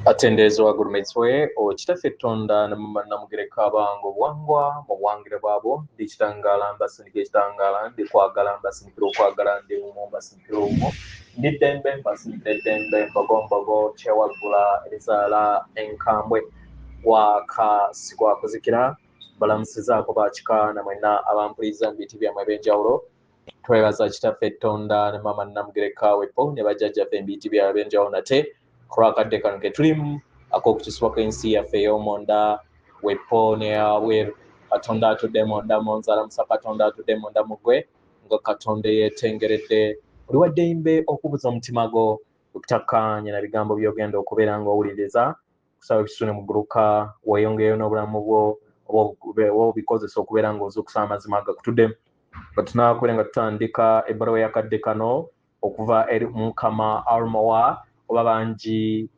Atenderezebwa agulumizibwe Kitaffe Ttonda ne Maama Namugereka abange obuwangwa mu buwangire bwabwo. Ndi kitangaala mbasindika ekitangaala, ndi kwagala mbasindikira okwagala, ndi bumu mbasindikira obumu, ndi ddembe mbasindikira eddembe, mbogombogo kyewaggula erizaala enkambwe, gwaka si gwa kuzikira. Mbalamusizaako bakika na mwenna abampuliriza mu biti byammwe eby'enjawulo. Twebaza Kitaffe Ttonda ne Maama Namugereka wepo ne bajjajjaffe mu biti byabwe eby'enjawulo nate ku lw'akadde kano ke tulimu ak'okukyusibwa kw'ensi yaffe ey'omunda wepo n'eyabweru. Katonda atudde munda mu nze alamusa Katonda atudde munda mu ggwe nga Katonda eyeetengeredde. Oli wa ddembe okubuza omutima gwo okutakkaanya na bigambo by'ogenda okubeera ng'owuliriza. Kusaba ebisune mu gguluka weeyongereyo n'obulamu bwo oba obikozesa okubeera ng'ozuukusa amazima agakutuddemu. Nga tunaakubeera nga tutandika ebbaluwa y'akadde kano okuva eri Mukama Almowa oba bangi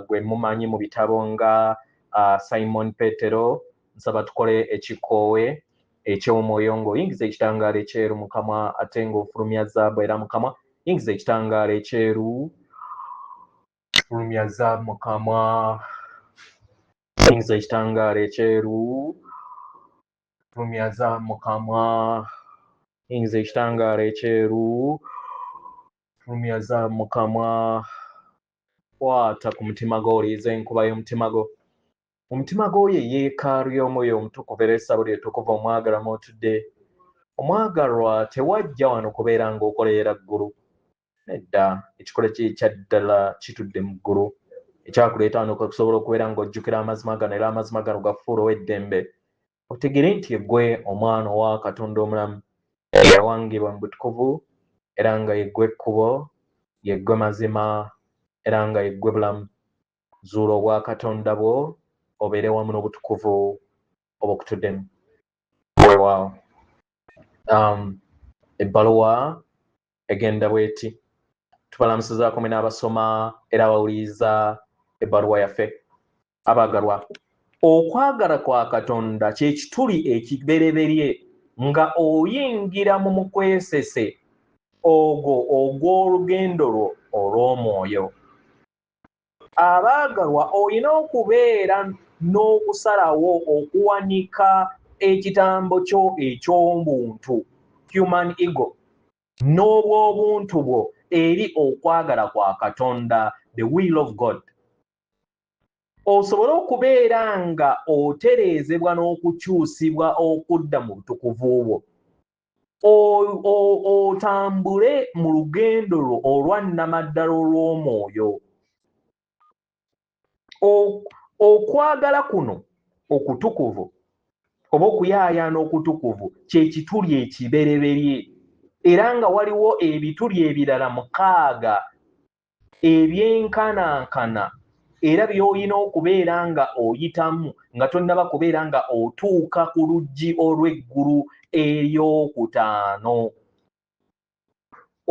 gwe mumanyi mu bitabo nga Simon Petero. Nsaba tukole ekikoowe eky'omwoyo ng'oyingiza ekitangaala ekyeru mu kamwa ate ng'ofulumya zaabu era mu kamwa. Yingiza ekitangaala ekyeru, fulumya zaabu mu kamwa. Yingiza ekitangaala ekyeru, fulumya zaabu mu kamwa. Yingiza ekitangaala ekyeru, fulumya zaabu mu kamwa. Kwata ku mutima gwo, owulirize enkuba y'omutima gwo. Omutima gwo ye yeekaalu y'Omwoyo Omutukuvu era essabo lye ettukuvu omwagalwa mw'otudde. Omwagalwa, tewajja wano kubeera ng'okolerera ggulu. Nedda, ekikolo kye ekya ddala kitudde mu ggulu. Ekyakuleeta wano kwe kusobola okubeera ng'ojjukira amazima gano era amazima gano gakufuula ow'eddembe. Otegeere nti yeggwe omwana owa Katonda omulamu eyawangibwa mu butukuvu era nga yeggwe kkubo, yeggwe mazima era nga yeggwe bulamu. Zuula obwakatonda bwo obeere wamu n'obutukuvu obukutuddemu. Weewaawo. Ebbaluwa egenda bweti. Tubalamusizaako mwe n'abasoma era abawuliriza ebbaluwa yaffe. Abaagalwa, okwagala kwa Katonda kye kituli ekibereberye nga oyingira mu mukwesese ogwo ogw'olugendo lwo olw'omwoyo. Abaagalwa, olina okubeera n'okusalawo okuwanika ekitambo kyo eky'obuntu, human ego, n'obw'obuntu bwo eri okwagala kwa Katonda, the will of God, osobole okubeera nga otereezebwa n'okukyusibwa okudda mu butukuvu bwo, otambule mu lugendo lwo olwa nnamaddala olw'omwoyo. Okwagala kuno okutukuvu oba okuyaayaana okutukuvu kye kituli ekibereberye, era nga waliwo ebituli ebirala 6 ebyenkanankana era by'olina okubeera nga oyitamu nga tonnaba kubeera nga otuuka ku luggi olw'eggulu eryokutaano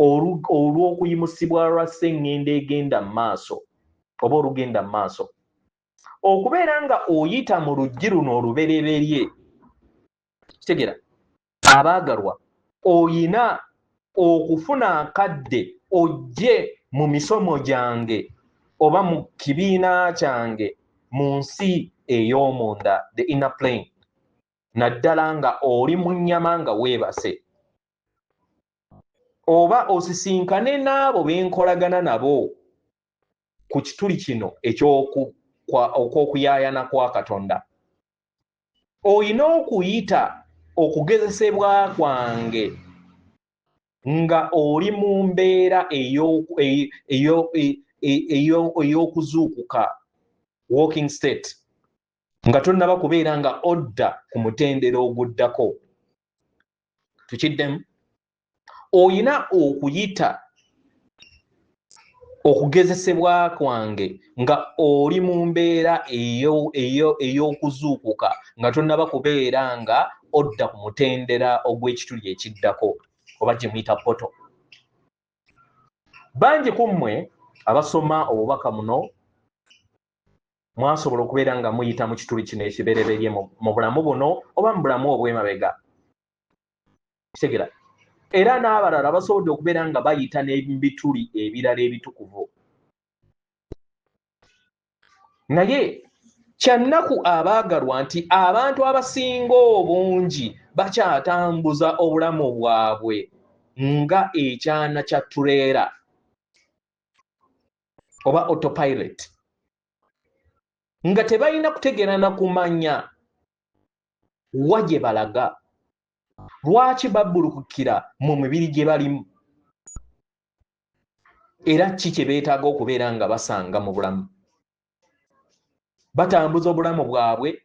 olw'okuyimusibwa lwa sseŋŋendo egenda mu maaso oba olugenda mu maaso. Okubeera nga oyita mu luggi luno olubereberye, kitegeera abaagalwa, oyina okufuna akadde ojje mu misomo gyange oba mu kibiina kyange mu nsi ey'omunda, the inner plane, naddala nga oli mu nnyama nga weebase, oba osisinkane n'abo be nkolagana nabo ku kituli kino eky'okuyaayana kwa Katonda. Olina okuyita okugezesebwa kwange nga oli mu mbeera ey'okuzuukuka, walking state, nga tonnaba kubeera nga odda ku mutendera oguddako. Tukiddemu, olina okuyita okugezesebwa kwange nga oli mu mbeera ey'okuzuukuka nga tonnaba kubeera nga odda ku mutendera ogw'ekituli ekiddako oba gye muyita poto. Bangi ku mmwe abasoma obubaka buno mwasobola okubeera nga muyita mu kituli kino ekibereberye mu bulamu buno oba mu bulamu obw'emabega. Kitegera. Era n'abalala basobodde okubeera nga bayita n'ebituli ebirala ebitukuvu. Naye kyannaku abaagalwa nti abantu abasinga obungi bakyatambuza obulamu bwabwe nga ekyana kya tuleera oba autopilot, nga tebalina kutegeera na kumanya wa gye balaga, lwaki babbulukukira mu mibiri gye balimu, era ki kye beetaaga okubeera nga basanga mu bulamu. Batambuza obulamu bwabwe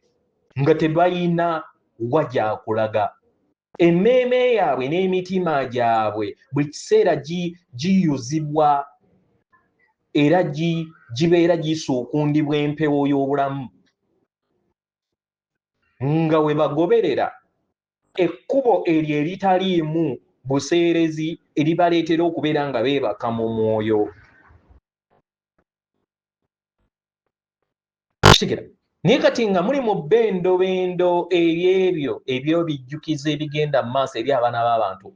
nga tebalina wa gyakulaga. Emmeeme yaabwe n'emitima gyabwe buli kiseera giyuzibwa era gibeera gisuukundibwa empewo y'obulamu, nga we bagoberera ekkubo eryo eritaliimu buseerezi eribaleetera okubeera nga beebaka mu mwoyo. Kitegera? Naye kati nga muli mu bendobendo ery'ebyo eby'obijjukizo ebigenda mu maaso eri abaana b'abantu,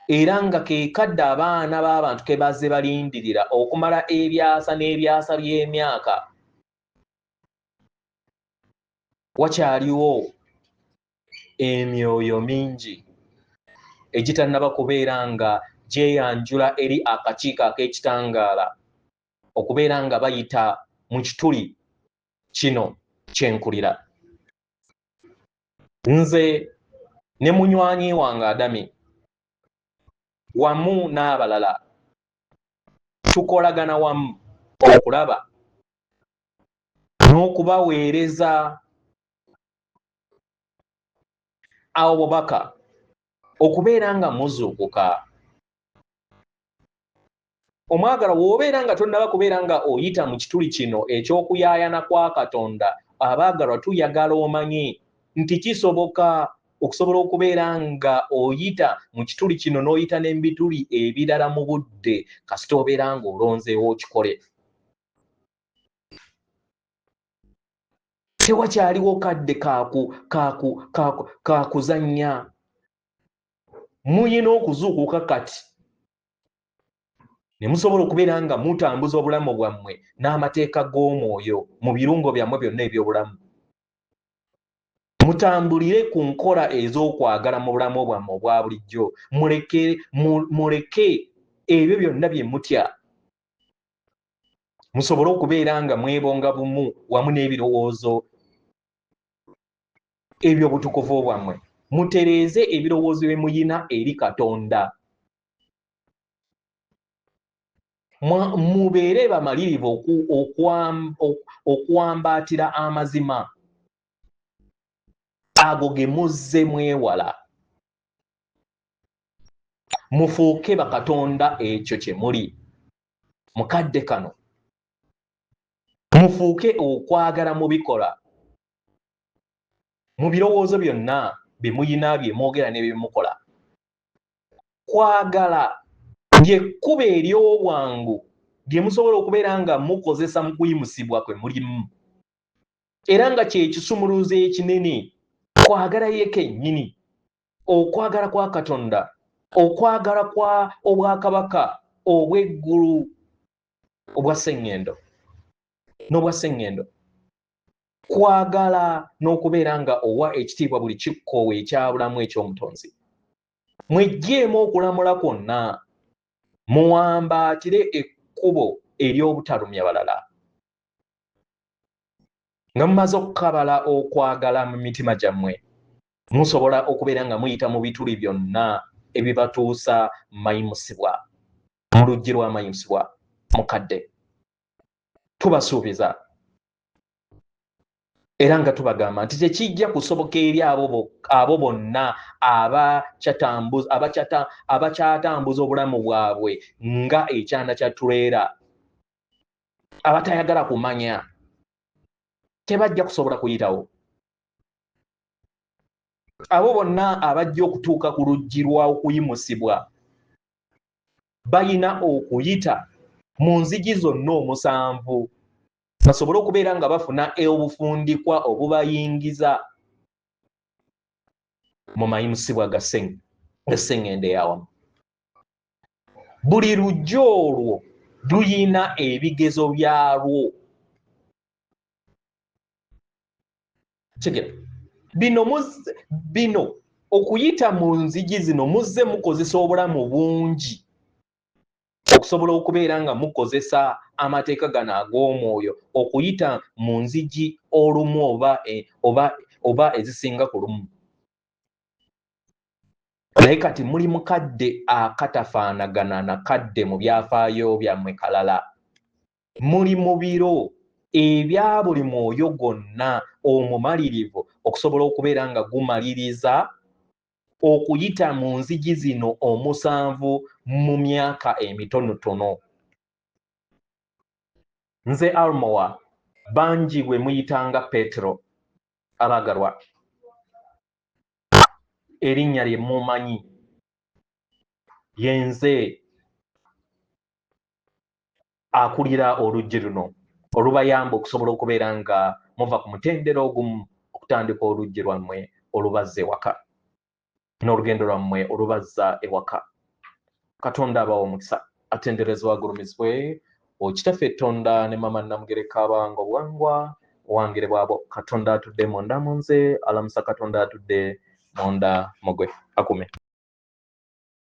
era nga ke kadde abaana b'abantu ke bazze balindirira okumala ebyasa n'ebyasa by'emyaka, wakyaliwo emyoyo mingi egitannaba kubeera nga gyeyanjula eri akakiiko ak'ekitangaala okubeera nga bayita mu kituli kino kyenkulira. Nze ne munywanyi wange Adami wamu n'abalala tukolagana wamu okulaba n'okubaweereza obubaka okubeera nga muzuukuka. Omwagalwa, bw'obeera nga tonnaba kubeera nga oyita mu kituli kino eky'okuyaayana kwa Katonda, abaagalwa, tuyagala omanye nti kisoboka okusobola okubeera nga oyita mu kituli kino n'oyita ne mu bituli ebirala mu budde, kasita obeera ng'olonzeewo okikole. Tewakyaliwo kadde kakuzannya. Muyina okuzuukuka kati ne musobola okubeera nga mutambuza obulamu bwammwe n'amateeka g'omwoyo mu birungo byammwe byonna eby'obulamu. Mutambulire ku nkola ez'okwagala mu bulamu bwammwe obwa bulijjo. Muleke ebyo byonna bye mutya, musobole okubeera nga mwebonga bumu wamu n'ebirowoozo eby'obutukuvu bwammwe. Mutereeze ebirowoozo bye muyina eri Katonda. Mubeere bamalirivu okuwambaatira amazima ago ge muzze mwewala. Mufuuke bakatonda ekyo kye muli mukadde kano. Mufuuke okwagala mu bikola, mu birowoozo byonna bye muyina, bye mwogera ne bye mukola. Kwagala ly'ekkubo ery'obwangu lye musobola okubeera nga mukozesa mu kuyimusibwa kwe mulimu, era nga kye kisumuluzo ekinene. Kwagala ye kennyini, okwagala kwa Katonda, okwagala kwa obwakabaka obw'eggulu obwa sseŋŋendo n'obwa sseŋŋendo. Kwagala n'okubeera nga owa ekitiibwa buli kikkoowe ekyabulamu eky'omutonzi. Mweggyeemu okulamula kwonna, muwambaatire ekkubo ery'obutalumya balala. Nga mumaze okukabala okwagala mu mitima gyammwe, musobola okubeera nga muyita mu bituli byonna ebibatuusa mayimusibwa, mu luggi lw'amayimusibwa mukadde. Tubasuubiza era nga tubagamba nti tekijja kusoboka eri abo bonna abakyatambuza obulamu bwabwe nga ekyana kya tuleera, abatayagala kumanya, tebajja kusobola kuyitawo. Abo bonna abajja okutuuka ku luggi lwa okuyimusibwa balina okuyita mu nzigi zonna omusanvu basobole okubeera nga bafuna obufundikwa obubayingiza mu mayimusibwa ga sseŋŋendo eyawamu. Buli luggi olwo Luyina ebigezo byalwo. Kigera bino bino okuyita mu nzigi zino muzze mukozesa obulamu bungi okusobola okubeera nga mukozesa amateeka gano ag'omwoyo okuyita mu nzigi olumu oba e, oba oba ezisinga ku lumu. Naye kati muli mukadde akatafaanagana na kadde mu byafaayo byammwe kalala. Muli mu biro ebya buli mwoyo gwonna omumalirivu okusobola okubeera nga gumaliriza okuyita mu nzigi zino omusanvu mu myaka emitonotono. Nze Almowa, bangi gwe muyitanga Peetero, abaagalwa, erinnya lye mumanyi, yenze akulira oluggi luno olubayamba okusobola okubeera nga muva ku mutendera ogumu okutandika oluggi lwammwe olubazza ewaka n'olugendo lwammwe olubazza ewaka. Katonda abawa omukisa, atenderezebwa agulumizibwe okitaffe Tonda ne mama Namugereka abanga obuwangwa owangire bwabwo. Katonda atudde munda mu nze alamusa Katonda atudde munda mugwe akume.